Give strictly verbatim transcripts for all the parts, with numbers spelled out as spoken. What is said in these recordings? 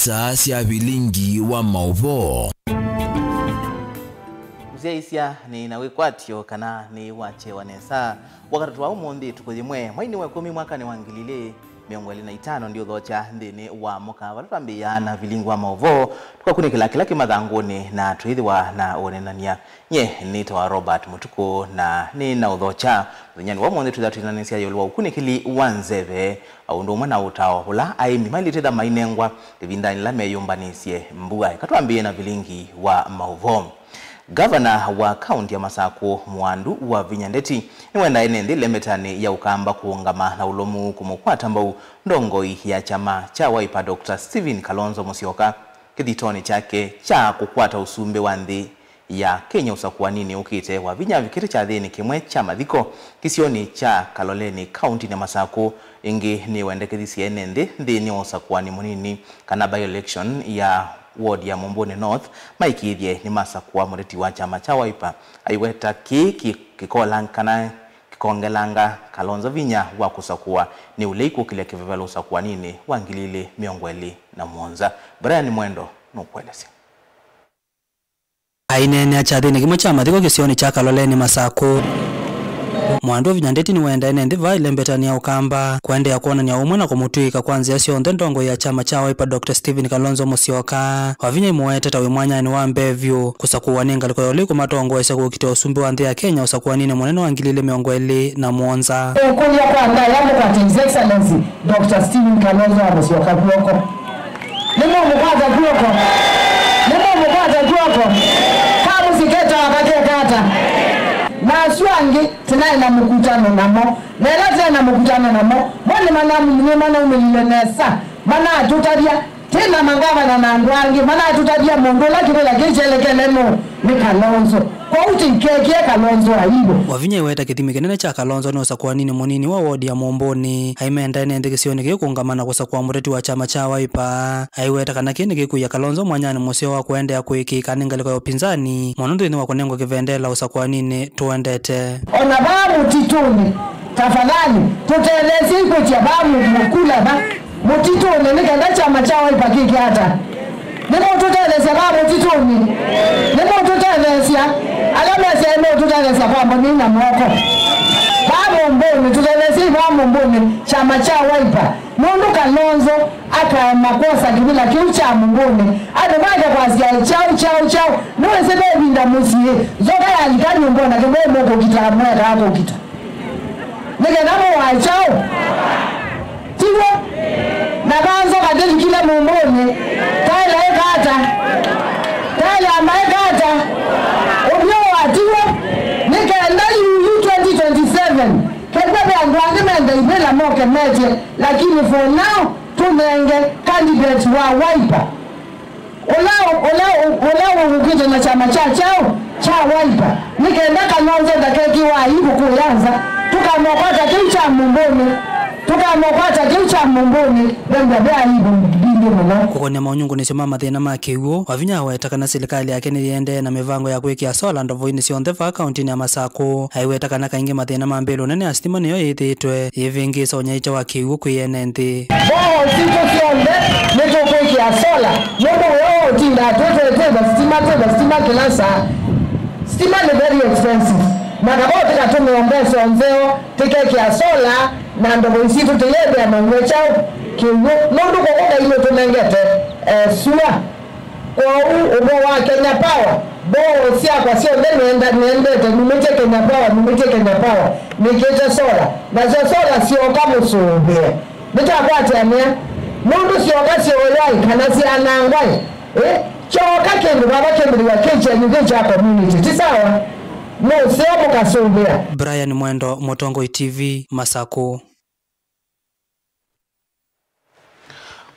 Star sya vilingi wa maũvoo. Mũsyaĩĩsya nĩ na wĩkwatyo kana nĩ wakyewa nesa. Wakatatũ wa ũmũnthĩ, ĩtukũ yĩmwe mweinĩ wa ĩkũmi mwakanĩ wa ngili ilĩ mĩongo ĩlĩ na itano, ndiũthokya nthĩnĩ wa mũkaa vala twambĩĩaa na vilingi wa maũvoo, tũkakunĩkĩla kĩla kĩ mathangũnĩ na twĩthĩwa na ũnenany'a. Nyie nĩtawa Robert Mũtukũ, na nĩ na ũthokya mũthenyanĩ wa ũmũnthĩ twĩthĩwa twĩnanĩsya ĩũlũ wa ũkunĩkĩli wa nzeve, o ũndũ ũmwe na ũtao ũla aĩmi maĩlĩte ĩtha mainengwa ĩvindanĩ yĩla meyũmbanĩsye mbua. Eka twambĩĩe na vilingi wa maũvoo. Ngavana wa kaunti ya Masakũ, Mwandu Wavinya Ndeti, nĩwendaa ene nthĩ ĩlembetanĩ ya Ũkamba kũũngama na ũlũmu kũmũkwata mbau ndongoi ya kyama kya Wiper, Doctor Stephen Kalonzo Musyoka, kĩthitonĩ kyake kya kũkwata ũsumbĩ wa nthĩ ya Kenya ũsakũaninĩ ũkĩte. Wavinya avikĩte kyathĩnĩ kĩmwe kya mathiko kĩsionĩ kya Kaloleni, kauntinĩ ya Masakũ. Ĩngĩ nĩwendekethisye ene nthĩ nthĩnĩ wa ũsakũani mũnini kana by-election ya ward ya Mũmbũnĩ North maĩkĩĩthye nĩmasakũa mũteti wa kyama kya Wiper. Aiweta kĩĩ kĩ-, kĩkolang-, kana kĩkongelanga Kalonzo vinya wa kũsakũa nĩ ũlei kũkĩlya kĩvevelo ũsakũaninĩ wa ngili ilĩ mĩongo ĩlĩ na mũonza. Brian Mwendo nũkũelesya. Aineenea kyathĩnĩ kĩmwe kya mathiko kĩsionĩ kya Kaloleni, Masakũ, Mwandu Wavinya Ndeti nĩwendaa ene nthĩ vaa ĩlembetanĩ ya Ũkamba kũendeea kwonany'a ũmwe na kũmũtw'ĩĩka kwa nzĩa syonthe ndongoi ya kyama kya Wiper, Doctor Stephen Kalonzo Musyoka. Wavinya aimũete ta wĩ mwanyanĩ wa mbee vyũ kũsakũwa nĩ ngalĩko ya ũlei kũmatongoesya kũkita ũsumbĩ wa nthĩ ya Kenya ũsakũaninĩ mũnene wa ngili ilĩ mĩongo ĩlĩ na mũonza. Ũkũlya kwa ndaĩa mũkwate His Excellency Doctor Stephen Kalonzo wa Musyoka kw'oko. Nĩmũmũkwata kw'oko. Nĩmũmũkwata kw'oko. Kamũsyĩ ketawa kakekata. Na asu angĩ tĩnaĩ na mũkutano namo. Na ĩla tĩnaĩ na mũkutano namo, mo nĩmanamu-, nĩmanaumĩlile nesa. Manatũtavya. Twĩ na mangavana na andũ angĩ manatũtavya mũndũ ũla kĩvĩla kĩu kyelekele nũũ? Nĩ Kalonzo. Kwoou tũikekĩe Kalonzo aibu. Wavinya aiweta kĩthimi kĩnene kya Kalonzo nĩ ũsakũaninĩ mũnini wa wodi ya Mũmbũnĩ. Aimenda ene nthĩ kĩsionĩ kĩĩ kũũngama na kũsakũa mũteti wa kyama kya Wiper. Aiweta kana kĩĩ nĩkĩkwĩĩa Kalonzo mwanyanĩ mũseo wa kũendeea kũĩkĩĩka nĩ ngalĩko ya ũpinzani, mũno nthĩnĩ wa kũnengwa kĩvendela ũsakũaninĩ tũendete. O na vaa mũtitũnĩ, tafadhali, tũtetheesyei kwĩtya vaa mũndũ kula va mũtitũnĩ nĩ kenda kyama kya Wiper kĩke ata? Nĩmũtũtetheesya vaa mũtitũnĩ? Nĩmũtũtetheesya? Ala mesyae meũtũtetheesya kwamba nĩ na moko. Vaa Mũmbũnĩ, tũtetheesyei vaa Mũmbũnĩ kyama kya Wiper. Nũndũ Kalonzo akaema kwosa kĩvĩla kĩu kya Mũmbũnĩ, andũ make kwasya kyaũ, kyaũ, kyaũ. Nĩwĩsĩ ve ĩvinda mũsyĩ nzoka yalika nyũmbonĩ, kĩvũĩ mũkũkita, mwekaa kũkita. Nĩ kenda mũwae kyaũ? Tiw'o? Na vaa nzoka ndĩlikile Mũmbũnĩ, taĩla ĩka ata? Taĩla amba ĩka ata? Ũvyũ wa tiw'o? Nĩ kenda yu, yu twenty twenty-seven, kethwa ve andũ angĩ menda ivĩla moke metye, lakini for now, tũnenge candidate wa Wiper. Ũla, ũla, ũla ũkĩte na kyama kya kyaũ? Kya Wiper. Nĩ kenda Kalonzo ndakekĩwa aibu kũya nza. Tũkamũkwata kĩu kya Mũmbũnĩ. Tũkamũkwata kĩu kya Mũmbũnĩ. Venda ve aibu mbingĩ mũno. Kũkonĩa maunyungunĩsyo ma mathĩna ma kĩw'ũ, Wavinya aweta kana silikalĩ yake nĩyĩendee na mĩvango ya kwĩkĩa sola ndovoinĩ syonthe vaa kauntinĩ ya Masakũ. Aiweta kana kaingĩ mathĩna ma mbĩlũ nene ya sitima nĩyo yĩthĩĩtwe yĩvĩngĩĩsa ũnyaĩĩkya wa kĩw'ũ kwĩ ene nthĩ. Mboho sitũ syonthe nĩtũkwĩkĩa sola, nũndũ wĩa wa ũtindaa twĩ twĩ twĩtha sitima, twĩtha sitima kĩla saa. Sitima nĩ very expensive, na kava ũtĩkatũmĩe mbesa nzeo tĩkekĩa sola, na ndovoi sitũ tĩyĩendea na ũnyw'a kyaũ? Kĩw'ũ, nũndũ kũkũ Ngai nũtũnengete, eh, sua. Kwoou ũvoo wa Kenya Power, mboho syakwa syonthe nĩenda-, nĩendete, numĩtye Kenya Power, numĩtye Kenya Power, nĩkĩte sola. Nasyo sola syoka mũsũvĩe. Nĩtakwatĩanĩa, nũndũ syoka syooyaĩ kana syanangwaĩ, ĩ, kyoka kĩndũ vava kĩmbĩthĩw'a kĩ kyenyu, kĩ kya community. Ti sawa? Mũseo mũkasũvĩa. Brian Mwendo, Mũtongoi T V, Masakũ.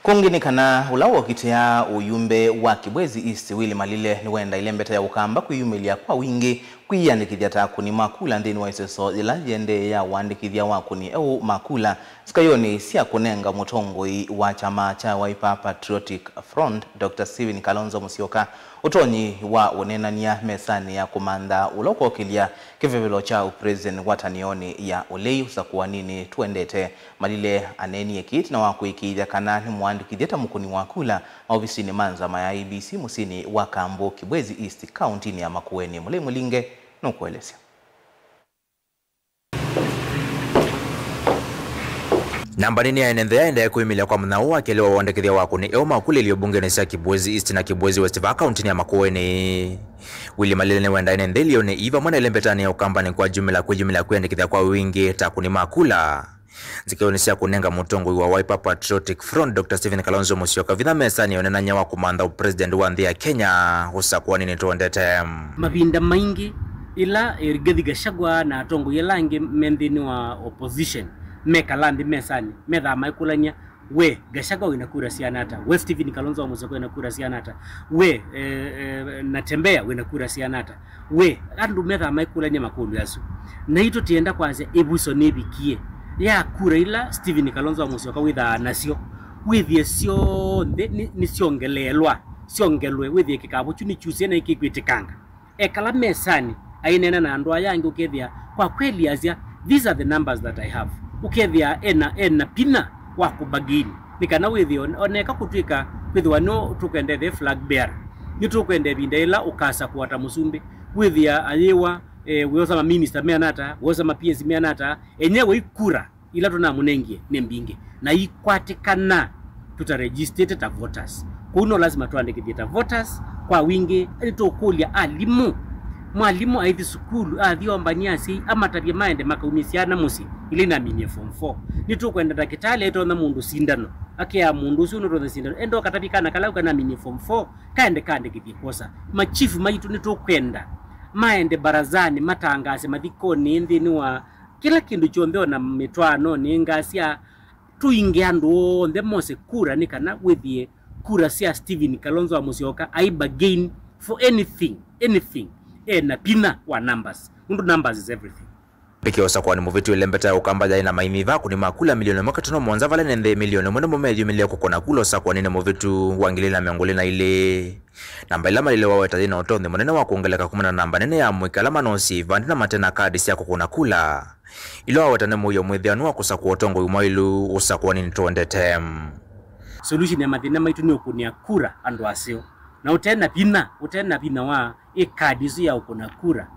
Kũngĩ nĩ kana ũla wokitĩa ũyumbe wa Kibwezi East, Willy Malile, nĩwenda ĩlembeta ya Ũkamba kwĩyumĩlya kwa wingĩ kwĩyĩandĩkĩthya ta akũni ma kula nthĩnĩ wa ĩseso yĩla yĩendee ya ũandĩkĩthya wa akũni eũ ma kula sikayonĩ sya kũnenga mũtongoi wa kyama kya Wiper Patriotic Front, Doctor Stephen Kalonzo Musyoka, Ũtonyi wa ũneenany'a mesanĩ ya kũmantha ũla ũkokĩlya kĩvevelo kya ũpresident ngwatanĩonĩ ya ũlei ũsakũaninĩ Tũendete. Malile aneenie kĩĩ ĩtina wa kũĩkĩĩthya kana nĩmũandĩkĩthye ta mũkũni wa kula maovisinĩ ma nzama ya I E B C mũsyĩnĩ wa Kambo, Kibwezi East, kaũntĩnĩ ya Makueni. Mũlei Mũlinge nũkũelesya. Namba nini ya ene nthĩ yaendee kwĩmĩlya kwa mũthenya ũũ wa kelĩ wa ũandĩkĩthya wa akũni eũ ma kula ilio mbungenĩ sya Kibwezi East na Kibwezi West vaa kaũntĩnĩ ya Makueni. Willy Malile nĩwenda ene nthĩ ilionĩ ii vamwe na ĩlembetanĩ ya Ũkambanĩ kwa jumla kwĩyumĩlya kwĩandĩkĩthya kwa wingĩ ta akũni ma kula nzikĩonĩ sya kũnenga mũtongoi wa Wiper Patriotic Front, Doctor Stephen Kalonzo Musyoka, vinya mesanĩ ya ũneenany'a wa kũmantha ũpresident wa nthĩ ya Kenya ũsakũaninĩ Tũendete. Mavinda maingĩ, ĩla, eh, Rigathi Gachagua na atongoi ala angĩ me nthĩnĩ wa opposition mekala nthĩ mesanĩ, methaa maikũlany'a, we Gachagua wĩna kura siana ata? We Stephen Kalonzo wa Musyoka wĩna kura siana ata? We, eh, eh, Natembeya wĩna kura siana ata? We, andũ methaa maikũlany'a makũlyo asu. Naitũ tĩenda kwasya ĩvuso nĩvikie ya kura ila Stephen Kalonzo wa Musyoka wĩthaa nasyo, wĩthĩe syonthe nĩ, nĩsyongeleelwa, syongelwe, wĩthĩe kĩkavũ kyu nĩkyusie na ĩkĩkwĩtĩkanga. Ekala mesanĩ, aineena na andũ aya angĩ, ũkethĩa kwa kweli asya, "These are the numbers that I have." Ũkethĩa ena, ena vinya wa kũbargain, nĩ kana wĩthĩe on-, oneka kũtw'ĩka kwĩthĩwa nĩ tũkwenda ethĩwe flag bearer, nĩ tũkwenda ĩvinda ĩla ũkasakũa ta mũsumbĩ, wĩthĩa ayĩwa, eh, wĩosa maminista meana ata, wĩosa ma P S meana ata, enyewe ikura ila tũnamũnengie nĩ mbingĩ na ikwatĩkana tũtaregistĩte ta voters. Kwoou no lasima twandĩkĩthye ta voters kwa wingĩ. Nĩtũkũlya alimũ, mwalimũ aithi sukulu, athi ombani asyai, amatavye maende makaumye syana mũsyĩ ila inaminie form four. Nĩtũkwenda ndakĩtalĩ aitonya mũndũ sindano, akea mũndũ ũsu nũtonya sindano, enda ũkatavye kana kala kau kanaminie form four kaende kaandĩkĩthye kwosa. Machifu maitũ nĩtũkwenda maende barazani, matangaase mathikonĩ, nthĩnĩ wa kĩla kĩndũ kyonthe, o na mĩtwaanonĩ, ngasya, tũinge andũ onthe mose kura nĩ kana wĩthĩe kura sya Stephen Kalonzo wa Musyoka ai bargain for anything, anything. E na vinya wa numbers, nũndũ numbers is everything. Ĩkĩa ũsakũanĩ mũvĩtu, ĩlembeta ya Ũkamba yaĩ na maimĩva akũni ma kula milioni ĩmwe katono mũonza vala ene nthĩ milioni ĩmwe nĩmo meyumĩlĩe kũkũna kula ũsakũanĩnĩ mũvĩtu wa ngili ilĩ na mĩongo ĩlĩ na ilĩ. Namba ĩla Malile waweta yĩ na ũtonyi mũnene wa kwongeleka kumana na namba nene ya amũika ala manoosie ivandĩ na mate na kadi sya kũkũna kula, ila waweta nĩ mũio mwĩthĩanu wa kũsakũa ũtongoi mwaĩlu ũsakũanĩnĩ Tũendete. Solution ya mathĩna maitũ nĩ ũkũnĩa kura andũ aseo. Na ũte na vinya, ũte na vinya wa ĩ kadi ĩsu ya ũkũna kura,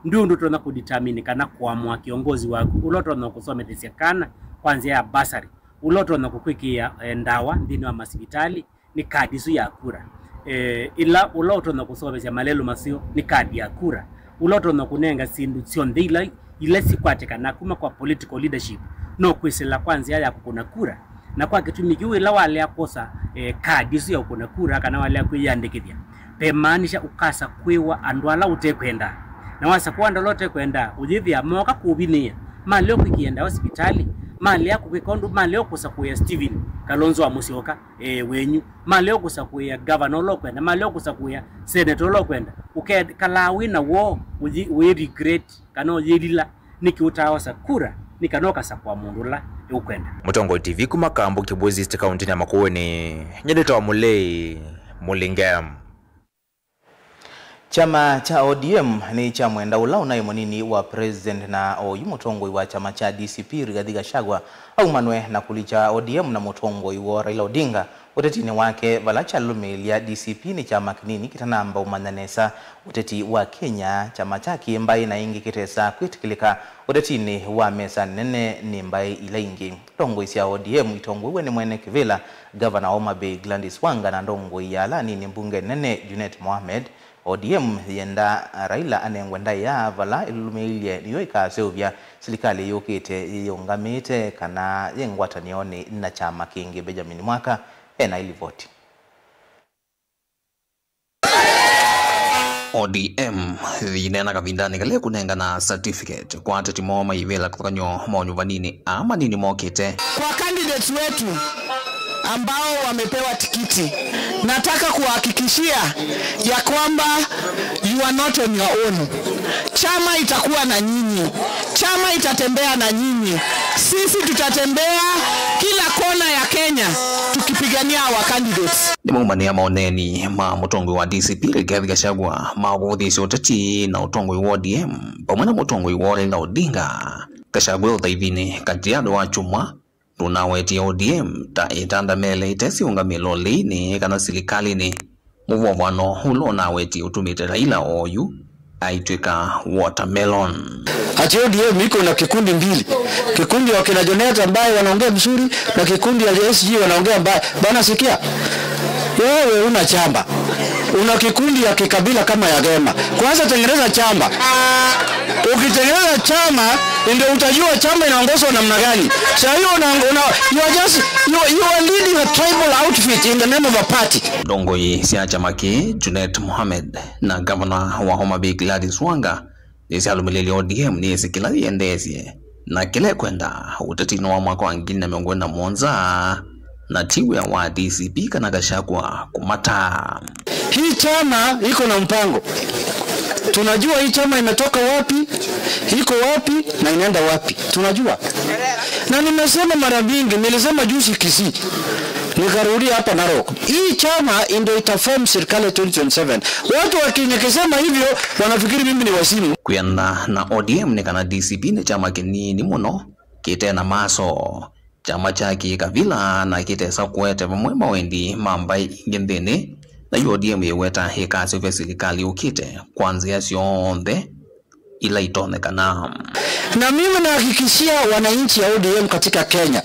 ndwĩ ũndũ ũtonya kũdetermine kana kũamũa kĩongozi waku, ũla ũtonya kũsomethesya kana kwa nzĩa ya bursary, ũla ũtonya kũkwĩkĩĩa, eh, ndawa nthĩnĩ wa masivitalĩ, nĩ kadi ĩsu ya kura. Eh, ĩla ũla ũtonya kũsomesya malelũ maseo nĩ kadi ya kura. Ũla ũtonya kũnenga syĩndũ syonthe ila, ila sikwatĩkana kuma kwa political leadership no kwĩsĩla kwa nzĩa ya kũkũna kura. Na kwa kĩtumi kĩu, ĩla walea kwosa, eh, kadi ĩsu ya kũkũna kura kana walea kwĩyandĩkĩthya, vemaanisha ũkasakũĩwa andũ ala ũtekwenda. Na wasakũa andũ ala ũtekwenda, ũyĩthĩa mooka kũũvinĩĩa, malea kwĩkĩĩa ndawa sivitalĩ, malea kũkwĩka ũndũ, malea kũsakũĩa Stephen Kalonzo wa Musyoka, eh, wenyu, malea kũsakũĩa gavana ũla ũkwenda, malea kũsakũĩa seneta ũla ũkwenda, ũkekalaa wĩ na woo, ũyĩ, ũyĩ regret kana ũyĩlila nĩkĩ ũtaaosa kura nĩ kana ũkasakũa mũndũ ũla ũkwenda. Mũtongoi T V kuma Kambu, Kibwezi East, kaũntĩnĩ ya Makueni, nyie nĩtawa Mũlei Mũlinge. Kyama kya O D M nĩ kya mwenda ũla ũnaĩ mũnini wa president na oyu mũtongoi wa kyama kya D C P Rigathi Gachagua aumanwe na kũlikya O D M na mũtongoi woo Raila Odinga ũtetinĩ wake, vala kyalũmĩĩlya D C P nĩ kyama kĩnini kĩtanamba ũmanya nesa ũteti wa Kenya, kyama kya kĩ-mbaĩ na ĩngĩ kĩtesa kwĩtĩkĩlĩka ũtetinĩ wa mesa nene nĩ mbaĩ ila ingĩ. Ndongoi sya O D M itongoew'e nĩ mwene kĩvĩla, ngavana wa Homa Bay Gladys Wanga, na ndongoi ya ala anini mbunge nene Junet Mohamed. O D M yĩenda Raila anengwe ndaĩa vala ĩlũlũmĩĩlye nĩyo ĩkaseũvya silikalĩ yũkĩte yĩyĩũngamĩte kana yĩ ngwatanĩonĩ na kyama kĩngĩ. Benjamin Mwaka ena ĩlivoti. O D M yĩneena kavindanĩ kala ĩkũnengana certificate kwa ateti moo maivĩla kĩvathũkany'o monyuvanini aa manini mokĩte. Kwa candidates wetu, ambao wamepewa tikiti. Nataka kuwahakikishia ya kwamba you are not on your own. Chama itakuwa na nyinyi. Chama itatembea na nyinyi. Sisi tutatembea kila kona ya Kenya tukipigania our candidates. Nĩmaumanĩa maoneni ma mũtongoi wa D C P Rigathi Gachagua ma kũvũthĩĩsya ũteti na ũtongoi wa O D M vamwe na mũtongoi wa Raila Odinga. Gachagua ũthaivinĩ Kajiado wa kyumwa nũnawetie O D M ta ĩtanda mele ĩtesiũngamĩla ũlĩinĩ kana silikalĩnĩ. Mũvovano ũla ũnawetie ũtumĩte Raila oyu aitw'ĩka watermelon. Ati O D M iko na kikundi mbili, kikundi ya kina Jonet ambaye wanaongea mzuri na kikundi ya S G wanaongea mbaya. Bwana, sikia, wewe una chama, una kikundi ya kikabila kama ya Gema. Kwanza tengeneza chama. Ukitengeneza chama, ndio utajua chama inaongozwa namna gani. Saa hiyo una, una, you are just, you, you are leading a tribal outfit in the name of a party. Ndongoi sya kyama kĩĩ, Junet Mohamed, na ngavana wa Homa Bay Gladys Wanga, nĩsyalũmĩlĩlye O D M nĩsĩ kĩla yĩendeesye na kĩla ĩkwenda ũtetinĩ wa mwaka wa ngili na mĩongo ĩlĩ na mũonza, na ti wĩa wa D C P kana Gachagua kũmataa. Hii chama iko na mpango. Tunajua hii chama imetoka wapi, iko wapi na inaenda wapi. Tunajua. Na nimesema mara mingi, nilisema juzi Kisii, nikarudia hapa Narok. Hii chama ndio itaform serikali twenty twenty-seven. Watu wakinyekesema hivyo, wanafikiri mimi ni wazimu. Kwĩana na O D M nĩ kana D C P nĩ kyama kĩnini mũno kĩte na maso, kyama kya kĩkavila na kĩtesa kũete vamwe mawendi ma mbaĩ ingĩ nthĩnĩ, na yu O D M yĩweta ĩkaseũvya silikalĩ yũkĩte kwa nzĩa syonthe ila itonyekana. Na mimi nahakikishia wananchi ya O D M katika Kenya,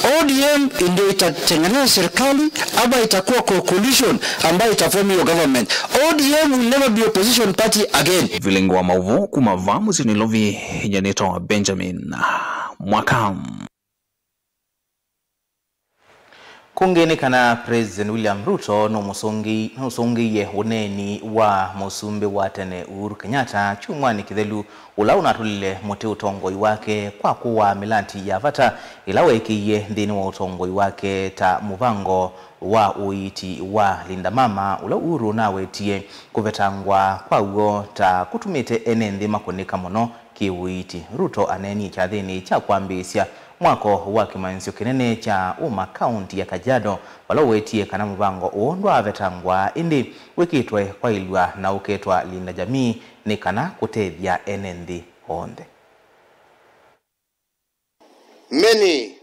O D M ndio itatengeneza serikali ama itakuwa co-, coalition ambayo itaform hiyo government. O D M will never be opposition party again. Vilingi wa maũvoo kuma vaa mũsyĩ Nairobi, nĩtawa Benjamin Mwaka. Kũngĩ nĩ kana President William Ruto nũmũsũngĩi-, nũsũngĩie ũneeni wa mũsumbĩ wa tene Uhuru Kenyatta kyumwanĩ kĩthelu, ũla ũnatũlile mũtĩ ũtongoi wake kwa kũaa mĩlati ya vata ĩla weekĩie nthĩnĩ wa ũtongoi wake ta mũvango wa ũiiti wa Linda Mama, ũla Uhuru ũnawetie kũvetangwa kwaw'o ta kũtumĩte ene nthĩ makũnĩka mũno kĩ-ũiiti. Ruto aneenie kyathĩnĩ kya kwambĩĩsya mwako wa kĩmanyĩsyo kĩnene kya ũma kaũnti ya Kajiado, vala ũwetie kana mũvango ũũ ndwaavetangwa, ĩndĩ wĩkĩtwe kwaĩlw'a na ũketwa Linda Jamii nĩ kana kũtethya ene nthĩ onthe. Many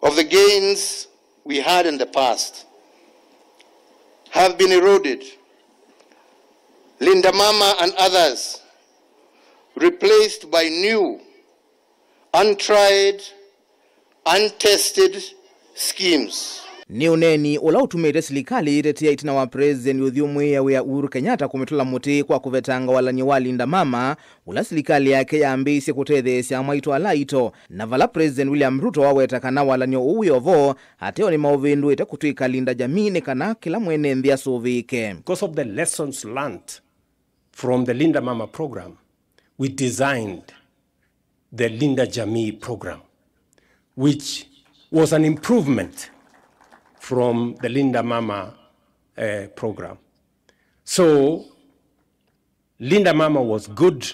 of the gains we had in the past have been eroded. Linda Mama and others replaced by new, untried, untested schemes. Nĩ ũneeni ũla ũtumĩte silikalĩ yĩtetea ĩtina wa President ũthyũmũĩe wĩa Uhuru Kenyatta kũmĩtũla mũtĩ kwa kũvetanga walany'o wa Linda Mama, ũla silikalĩ yake yambĩĩisye kũtetheesya amwaitũ ala aito, na vala President William Ruto waweta kana walany'o ũũ wĩ o vo, ateo nĩmaũvĩndũĩte kũtw'ĩka Linda Jamii nĩ kana kĩla mwene nthĩ asũvĩĩke. Because of the lessons learned from the Linda Mama program, we designed the Linda Jamii program, which was an improvement from the Linda Mama, uh, program. So, Linda Mama was good.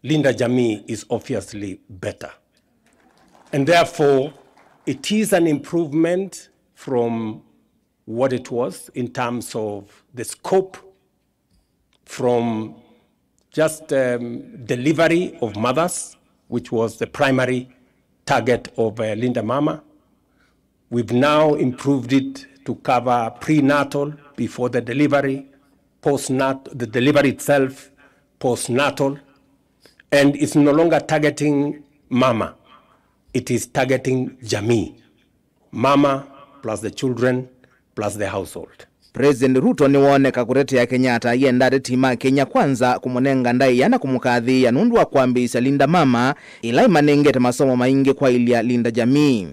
Linda Jamii is obviously better. And therefore, it is an improvement from what it was in terms of the scope, from just, um, delivery of mothers, which was the primary target of, uh, Linda Mama. We've now improved it to cover prenatal, before the delivery, postnat-, the delivery itself, postnatal, and it's no longer targeting mama, it is targeting jamii, mama plus the children plus the household. President Ruto nĩwooneka kũtetea Kenyatta ayenda ateti ma Kenya Kwanza kũmũnenga ndaĩa na kũmũkathĩĩa nũndũ wa kwambĩĩsya Linda Mama, ĩla ĩmanengete masomo maingĩ kwaĩlya Linda Jamii.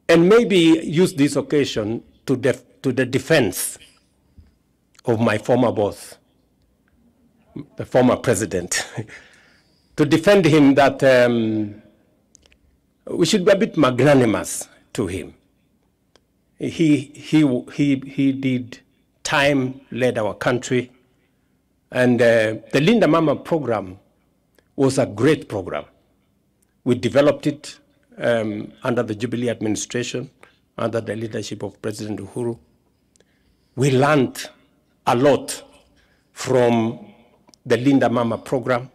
And maybe use this occasion to def-, to the defense of my former boss, the former president, to defend him that, um, we should be a bit magnanimous to him. He, he, he, he did time, led our country, and uh, the Linda Mama program was a great program. We developed it um, under the Jubilee administration, under the leadership of President Uhuru. We learned a lot from the Linda Mama program.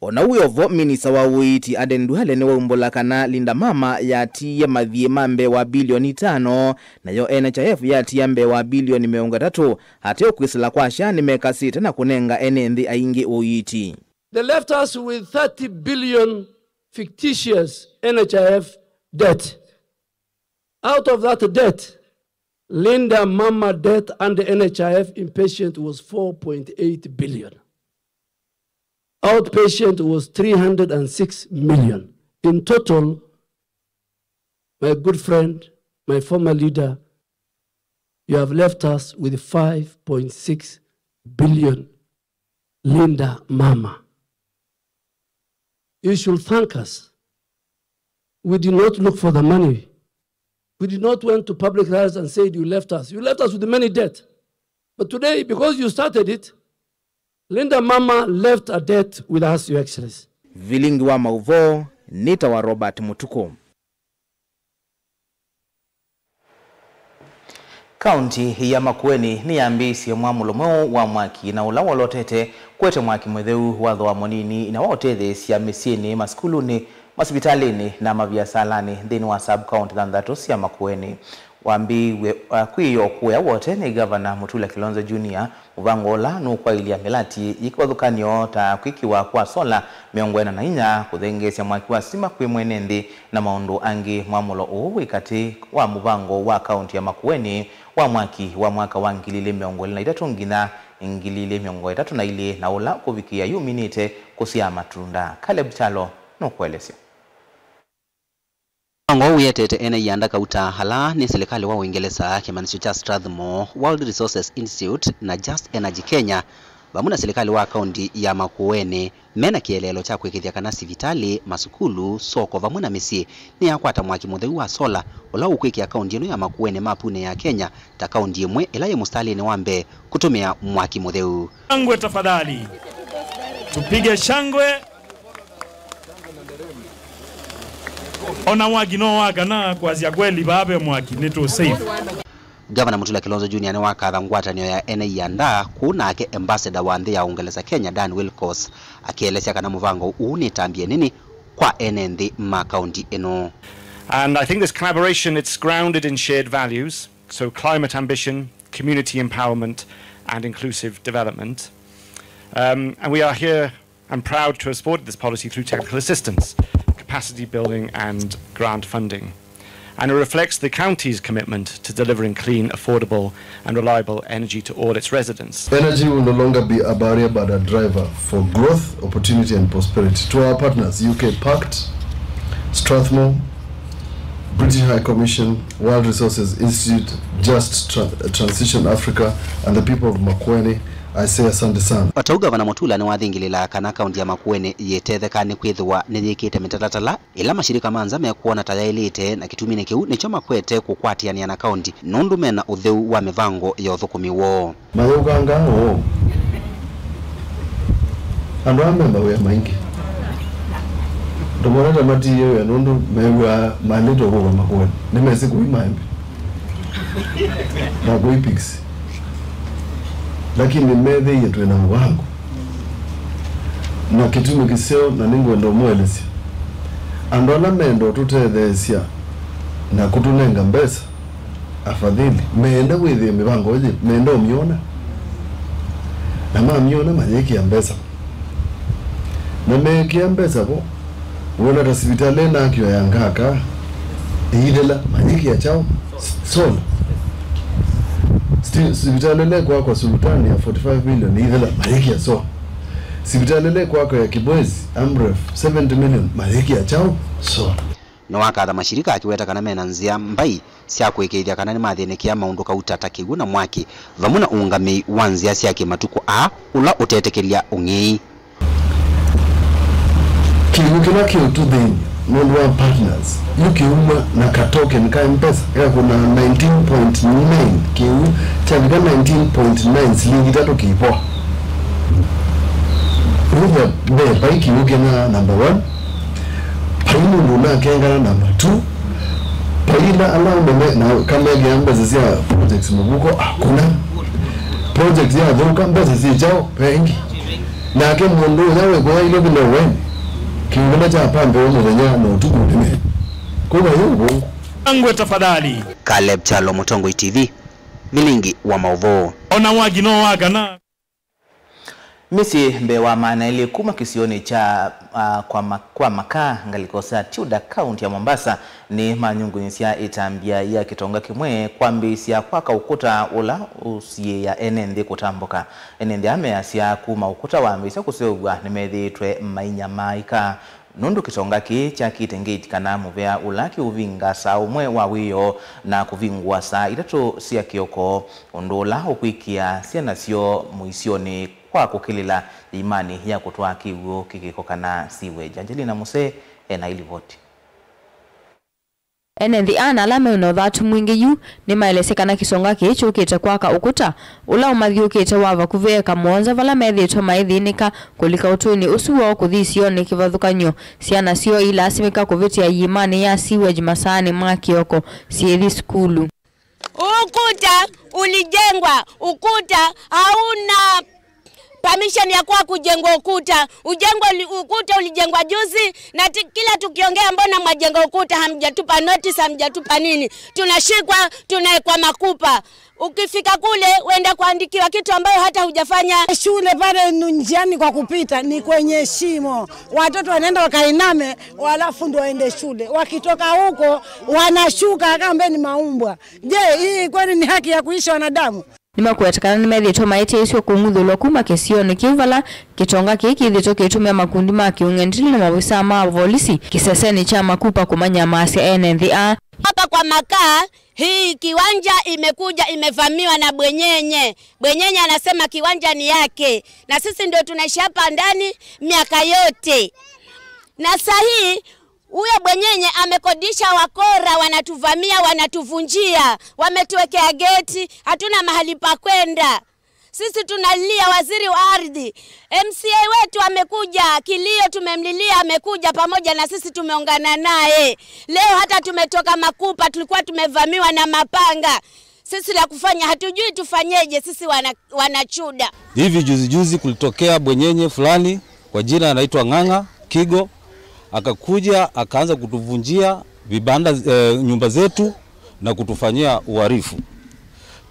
O na wĩ o vo, minista wa ũiiti Aden Duale nĩwaumbũla kana Linda Mama yatiie mathiĩ ma mbee wa bilioni itano, nayo N H I F yatia mbee wa bilioni mĩongo ĩtatũ. Ateo kwĩsĩla kwa SHA nĩmekasĩte na kũnenga ene nthĩ aingĩ ũiiti. They left us with thirty billion fictitious N H I F debt. Out of that debt, Linda Mama debt under N H I F inpatient was four point eight billion. Outpatient was three hundred and six million. In total, my good friend, my former leader, you have left us with five point six billion Linda Mama. You should thank us. We did not look for the money. We did not went to public rallies and said you left us. You left us with many debt. But today, because you started it, Linda Mama left a debt with us, Your Excellency. Vilingi wa maũvoo nĩtawa Robert Mũtukũ. Kaunti ya Makueni nĩyambĩĩisye mwamũlo mweũ wa mwaki na ũla wolotete kũete mwaki mũtheu wa thooa mũnini na wa ũtetheesya mĩsyĩnĩ, masukulunĩ, masivitalĩnĩ na maviasalanĩ nthĩnĩ wa sub-county thanthatũ sya Makueni. Wambĩĩw'e, uh, kwĩyoo kũya wote nĩ Gavana Mutula Kilonzo Junior. Mũvango ũla nũkwaĩlya mĩlati yĩ kĩvathũkany'o ta kwĩkĩwa kwa sola mĩongo ĩna na inya, kũthengeesya mwaki wa sitima kwĩ mwene nthĩ na maũndũ angĩ. Mwamũlo ũũ wĩ katĩ wa mũvango wa kaunti ya Makueni wa mwaki wa mwaka wa ngili ilĩ mĩongo ĩlĩ na itatũ nginya ngili ilĩ mĩongo ĩtatũ na ilĩ, na ũla kũvikĩĩa yu minĩte kũsyaa matunda. Caleb Kyalo nũkũelesya. Mũvango ũũ wĩetete ene ianda kauta ala nĩ silikalĩ wa Ũingelesa, kĩmanyĩsyo kya Strathmore, World Resources Institute na Just Energy Kenya, vamwe na silikalĩ wa kaunti ya Makueni, me na kĩeleelo kya kũĩkĩĩthya kana sivitalĩ, masukulu, soko vamwe na mĩsyĩ nĩyakwata mwaki mũtheu wa sola, ũla ũkwĩkĩa kaunti ĩno ya Makueni mapunĩ ya Kenya ta kaunti ĩmwe ĩla yĩ mũsitalĩnĩ wa mbee kũtũmĩa mwaki mũtheu. Shangwe tafadhali. Tupige shangwe. Ona mwaki no wakana, kwasya kweli, vaa ve mwaki, nĩ tũ safe. Gavana Mutula Kilonzo Junior nĩwakatha ngwatanĩo ya ene ianda kũu nake ambassador wa nthĩ ya Ũngelesa Kenya, Dan Wilcox, akĩelesya kana mũvango ũũ nĩ ĩtambya ĩnene kwa ene nthĩ ma kaunti ĩno. And I think this collaboration, it's grounded in shared values, so climate ambition, community empowerment, and inclusive development. Um, and we are here and proud to have supported this policy through technical assistance, capacity building and grant funding. And it reflects the county's commitment to delivering clean, affordable and reliable energy to all its residents. Energy will no longer be a barrier but a driver for growth, opportunity and prosperity. To our partners, U K Pact, Strathmore, British High Commission, World Resources Institute, Just Tra- Transition Africa and the people of Makueni, I say asante sana. O ta ũu Gavana Mutula nĩwathingĩlĩlaa kana kaunti ya Makueni yĩtetheka nĩ kwĩthĩwa nĩyĩkĩte mĩtalatala ĩla mashirika ma nza mekwona ta yaĩlĩte, na kĩtuminĩ kĩu nĩkyo makwete kũkwatĩanĩa na kaunti nũndũ mena ũtheu wa mĩvango ya ũthũkũmi woo. Mayũkanga ũũ. Andũ aa me mawĩa maingĩ. Ndũmona ta matiie wĩa nũndũ mew'aa maĩlĩte ũkũka Makueni. Nĩmesĩ kũi maembe na kũi pigs. Lakini methĩie twĩ na mũvango na kĩtumi kĩseo, na nĩngwenda ũmũelesya andũ ala menda ũtũtetheesya na kũtũnenga mbesa, afadhili meenda wĩthĩe mĩvango ĩyĩ, meenda ũmyona. Na mamyona, mayĩkĩa mbesa. Na meekĩa mbesa vo, wona ta sivitalĩ ĩnaakiwa ya Ngaka, ĩithela, mayĩkĩa kyaũ? Sola. Sti- sivitalĩ ĩla ĩkwakwa Sultani ya forty-five million, ĩithela, mayĩkĩa sola. Sivitalĩ ĩla ĩkwakwa ya Kibwezi, Amref, seventy million, mayĩkĩa kyaũ? Sola. Nĩwakatha mashirika akĩweta kana mena nzĩa mbai sya kũĩkĩĩthya kana nĩmathĩnĩkĩa maũndũ kauta ta kĩw'ũ na mwaki, vamwe na ũũngamĩi wa nzĩa sya kĩmatukũ aa ũla ũtetĩkĩlya ũng'ei. Kĩw'ũ kĩla kĩũtũthĩny'a Nũndũ wa partners, yu kĩumwa na ka token ka M-Pesa gakũna nineteen point nine, kĩu kyavika nineteen point nine silingi itatũ kĩivoa. Wĩthĩa mbee vai kĩu kĩna number one, vai mũndũ ũnakengana number two, vai ila ala ũnene na kamekĩa mbesa sya projects mũvuko akũna. Project yathũka, mbesa syĩ kyaũ? Vengi. Nake mũndũ ũya wĩkũya ilo vile weni, kĩũvĩla kya pambe wa mũthenya na ũtukũ nĩme. Kũva yu ũvũngũ. Angwe tafadhali. Caleb Kyalo, Mũtongoi T V, vilingi wa maũvoo. Ona waki no wakana. Mĩsyĩ mbee wa maana elĩ kuma kĩsionĩ kya, ah, kwa, ma, kwa Makaa, ngalĩko sya Tudor, kaunti ya Mombasa, nĩ manyungunyĩsya ĩtambya ya kĩtonga kĩmwe kwambĩĩsya kwaka ũkũta ũla ũsiĩĩa ene nthĩ kũtambũka. Ene nthĩ aa measya kuma ũkũta wambĩĩsya kũseũvw'a nĩmethĩĩtwe mainyamaaĩka. Nũndũ kĩtonga kĩĩ kyakĩte ngeti kana mũvea ũla kĩũvinga saa ũmwe wa wĩoo na kũvingũa saa itatũ sya kĩoko, ũndũ ũla ũkwĩkĩa syana syoo mũisyonĩ kwa kũkĩlĩla iimanĩ ya kũtwaa kĩw'ũ kĩkĩko kana sewage. Angelina Muse ena ilivoti. Ene nthĩ aa na ala me na ũthatu mwingĩ yu nĩmaelesye kana kĩsonga kĩĩ kyũkĩte kwaka ũkũta ũla ũmathyũkĩte wa vakuvĩ eka mũonza vala methĩĩtwe maithĩnĩka kũlika ũtũinĩ ũsu woo kũthi isionĩ kĩvathũkany'o. Syana syoo ilaasimĩka kũvĩtĩa iimanĩ ya sewage masaanĩ ma kĩoko syĩthi sukulu. Ukuta ulijengwa, ukuta hauna permission ya kuwa kujengwa ukuta. Ujengwa uli-, ukuta ulijengwa juzi, na ti-, kila tukiongea, "Mbona mwajenga ukuta? Hamjatupa notice, hamjatupa nini?" Tunashikwa, tunawekwa makupa. Ukifika kule, uenda kuandikiwa kitu ambayo hata hujafanya. Shule pale nu-, njiani kwa kupita ni kwenye shimo. Watoto wanaenda wakainame, walafu ndo waende shule. Wakitoka huko, wanashuka kama ni maumbwa. Je, hii kweli ni haki ya kuishi wanadamu? Nĩmakweta kana nĩmethĩĩtwe maĩtĩĩsw'e kũng'uthũlwa kuma kĩsionĩ kĩu vala kĩtonga kĩĩ kĩthĩĩtwe kĩitũmĩa makundi ma kĩũng'endili na maovisaa ma volisi kĩsesenĩ kya Makupa kũmanyamaasya ene nthĩ aa. Hapa kwa Makaa, hii kiwanja imekuja imevamiwa na bwenyenye. Bwenyenye anasema kiwanja ni yake, na sisi ndio tunaishi hapa ndani miaka yote. Na saa hii huyo bwenyenye amekodisha wakora, wanatuvamia, wanatuvunjia, wametuwekea geti, hatuna mahali pa kwenda. Sisi tunalia waziri wa ardhi. M C A wetu amekuja, kilio tumemlilia, amekuja pamoja na sisi, tumeungana naye. Leo hata tumetoka Makupa, tulikuwa tumevamiwa na mapanga. Sisi la kufanya hatujui tufanyeje, sisi wana, wanachuda. Hivi juzi juzi kulitokea bwenyenye fulani kwa jina anaitwa Ng'ang'a Kigo, akakuja akaanza kutuvunjia vibanda, eh, nyumba zetu na kutufanyia uharifu.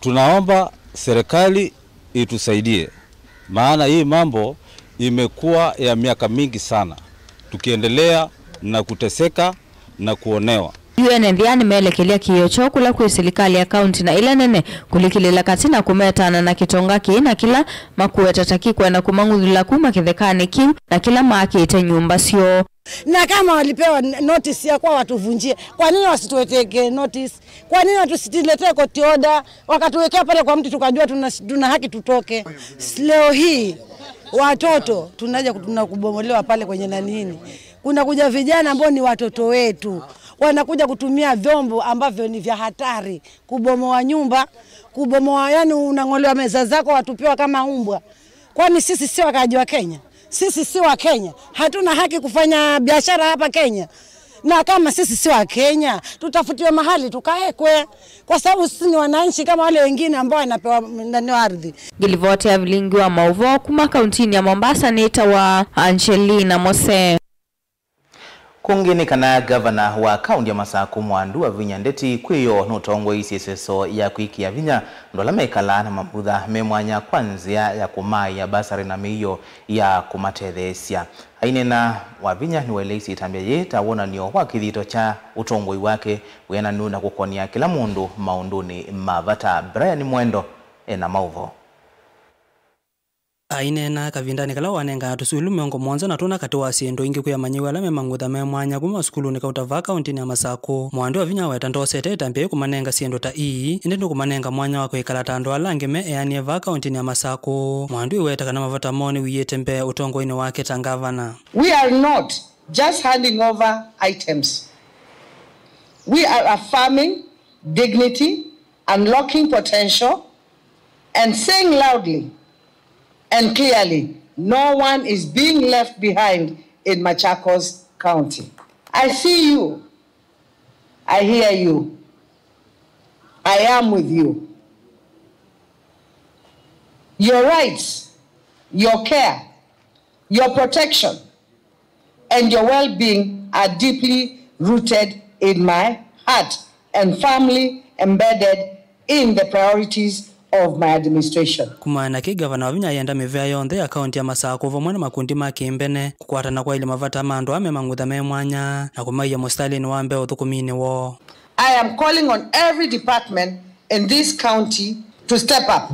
Tunaomba serikali itusaidie, maana hii mambo imekuwa ya miaka mingi sana tukiendelea na kuteseka na kuonewa. Yu ene nthĩ aa nĩmeelekelya kĩĩo kyoo kũla kwĩ silikalĩ ya kaunti na ila nene kũlikĩlĩla katĩ na kũmetana na kĩtonga kĩĩ na kĩla makũweta ta kĩkwenda kũmang'uthũla kuma kĩthekanĩ kĩu na kĩla maakĩte nyũmba syoo. Na kama walipewa n-, notice ya kuwa watuvunjie, kwa nini wasituwekee notice? Kwa nini wasituletee court order? Wakatuwekea pale kwa mti, tukajua tuna, tuna haki tutoke. Leo hii watoto tunaja kut-, tunakubomolewa pale kwenye nanini. Kuna kuja vijana ambao ni watoto wetu, wanakuja kutumia vyombo ambavyo ni vya hatari kubomoa nyumba, kubomoa, yani unang'olewa meza zako, watupiwa kama umbwa. Kwani sisi si wakaaji wa Kenya? Sisi si wa Kenya? Hatuna haki kufanya biashara hapa Kenya? Na kama sisi si wa Kenya, tutafutiwe mahali tukaekwe, kwa sababu sisi ni wananchi kama wale wengine ambao wanapewa nani ardhi. Ngilivoti ya vilingi wa mauvoo kuma kauntinĩ ya Mombasa nĩtawa Angelina Mose. Kũngĩ nĩ kana ngavana wa kaunti ya Masakũ Mwandu Wavinya Ndeti kwĩyoo nũtongoeisye ĩseso ya kwĩkĩa vinya andũ ala mekalaa na mambutha me mwanya kwa nzĩa ya kũmaĩa basarĩ na mĩio ya kũmatetheesya. Aineena, Wavinya nĩwaeleisye ĩtambya yĩĩ ta wonany'o wa kĩthito kya ũtongoi wake wĩananu na kũkony'a kĩla mũndũ maũndũnĩ ma vata. Brian Mwendo ena maũvoo. Aineena kavindanĩ kala wanengaa tũsukulu mĩongo mũonza na tũna katĩ wa syĩndũ ingĩ kwĩ amanyĩw'a ala me mangutha me mwanya kuma masukulunĩ kauta vaa kauntinĩ ya Masakũ, Mwandu Wavinya aweta ndosete ĩtambya yĩĩ kũmanenga syĩndũ ta ii, ĩndĩ nũkũmanenga mwanya wa kwĩkala ta andũ ala angĩ me eanĩe vaa kauntinĩ ya Masakũ. Mwandu ĩweta kana mavata moo nĩwĩĩte mbee ũtongoinĩ wake ta ngavana. We are not just handing over items. We are affirming dignity, unlocking potential, and saying loudly and clearly, no one is being left behind in Machakos County. I see you. I hear you. I am with you. Your rights, your care, your protection, and your well-being are deeply rooted in my heart and firmly embedded in the priorities of my administration. Kumana na kĩĩ, ngavana Wavinya ayenda mĩvĩa yonthe ya kaunti ya Masakũ vamwe na makundi ma kĩmbene kũkwatana kwaĩlye mavata ma andũ aa me mang'utha me mwanya na kũmaia mũsitalĩnĩ wa mbee ũthũkũminĩ woo. I am calling on every department in this county to step up.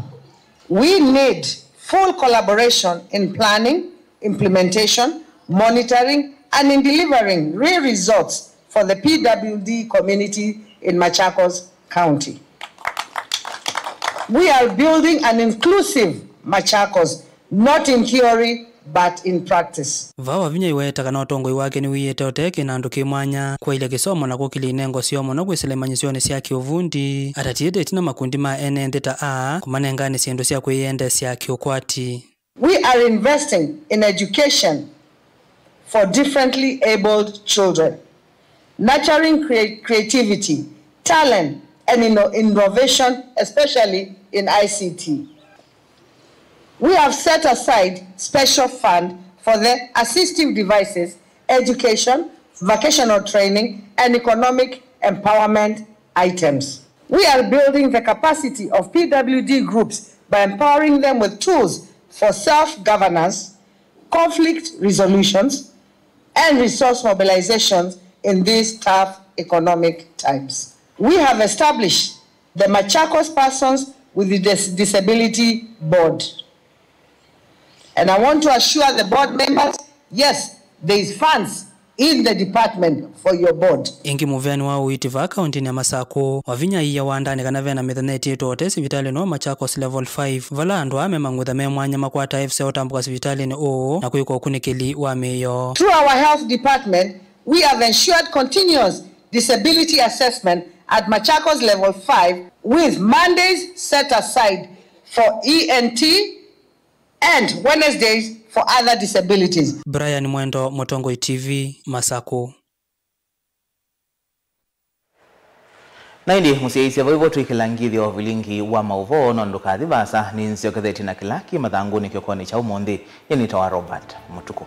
We need full collaboration in planning, implementation, monitoring, and in delivering real results for the P W D community in Machakos County. We are building an inclusive Machakos, not in theory, but in practice. Vaa Wavinya aiweta kana ũtongoi wake nĩwĩĩte ũtee kĩnandũ kĩ mwanya, kwaĩlya kĩsomo na kũkĩlya inengo syoo mũno kwĩsĩla imanyĩsyonĩ sya kĩũvundi, atatiĩte ĩtina makundi ma ene nthĩ ta aa kũmanenganĩ syĩndũ sya kwĩyendeesya kĩũkwati. We are investing in education for differently abled children, nurturing crea-, creativity, talent, and inno-, innovation, especially in I C T. We have set aside special fund for the assistive devices, education, vocational training, and economic empowerment items. We are building the capacity of P W D groups by empowering them with tools for self-governance, conflict resolutions, and resource mobilizations in these tough economic times. We have established the Machakos Persons with Dis-, Disability Board. And I want to assure the board members, yes, there is funds in the department for your board. Ĩngĩ, mũveani wa ũiiti vaa kaũntĩnĩ ya Masakũ, Wavinya aiya wandanĩ kana vena mĩthenya ĩtiĩtwe ũtee sivitalĩnĩ wa Machakos Level five, vala andũ aa me mang'utha me mwanya makwataa ĩvisa ya ũtambũka sivitalĩnĩ ũũ na kwĩka ũkunĩkĩli wa mĩio. Through our health department, we have ensured continuous disability assessment at Machakos Level five, with Mondays set aside for E N T and Wednesdays for other disabilities. Brian Mwendo, Mũtongoi T V, Masakũ. Na ĩndĩ, mũsyaĩĩsya, vau vo twĩkĩla ngithyo vilingi wa maũvoo, no ndũkathi vaasa, nĩnzyokethetye na kĩla kĩ mathangũnĩ kĩokonĩ kya ũmũnthĩ. Nyie nĩtawa Robert Mũtukũ.